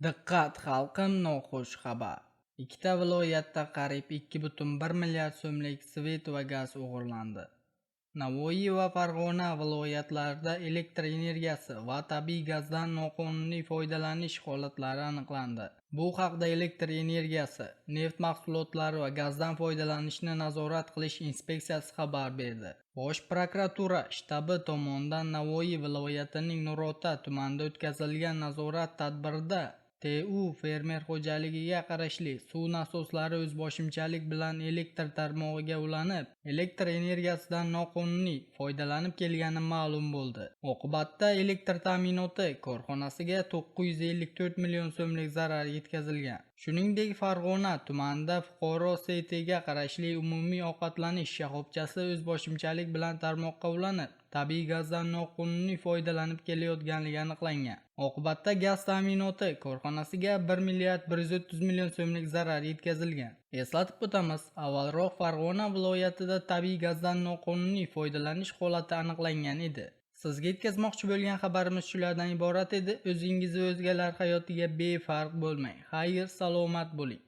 Diqqat, xalqim, noxush xabar! Ikkita viloyatda qariyb 2,1 milliard so'mlik svet va gaz o'g'irlandi. Navoiy va Farg'ona viloyatlarida elektr energiyasi va tabiiy gazdan noqonuniy foydalanish holatlari aniqlandi. Bu haqda Elektr energiyasi, neft mahsulotlari va gazdan foydalanishni nazorat qilish inspeksiyasi xabar berdi. Bosh prokuratura shtabi tomonidan Navoiy viloyatining Nurota tumanida o'tkazilgan nazorat tadbirida TU fermer xo'jaligiga qarashli suv nasoslari o'zboshimchalik bilan elektr tarmog'iga ulanib, elektr energiyasidan noqonuniy foydalanib kelgani ma'lum bo'ldi. Oqibatda elektr ta'minoti korxonasiga 954 million so'mlik zarar yetkazilgan. Shuningdek, Farg'ona tumanida fuqaro ST ga qarashli umumiy ovqatlanish shoxobchasi o'zboshimchalik bilan tarmoqqa ulanib, tabiiy gazdan noqonuniy foydalanib kelayotganligi aniqlangan. Oqibatda gaz ta'minoti korxonasiga 1 milliard 130 million so'mlik zarar yetkazilgan. Eslatib o'tamiz, avvalroq Farg'ona viloyatida tabiiy gazdan noqonuniy foydalanish holati aniqlangan edi. Sizga yetkazmoqchi bo'lgan xabarimiz shulardan iborat edi. O'zingiz va o'zgalar hayotiga befarq bo'lmang. Xayr, salomat bo'ling.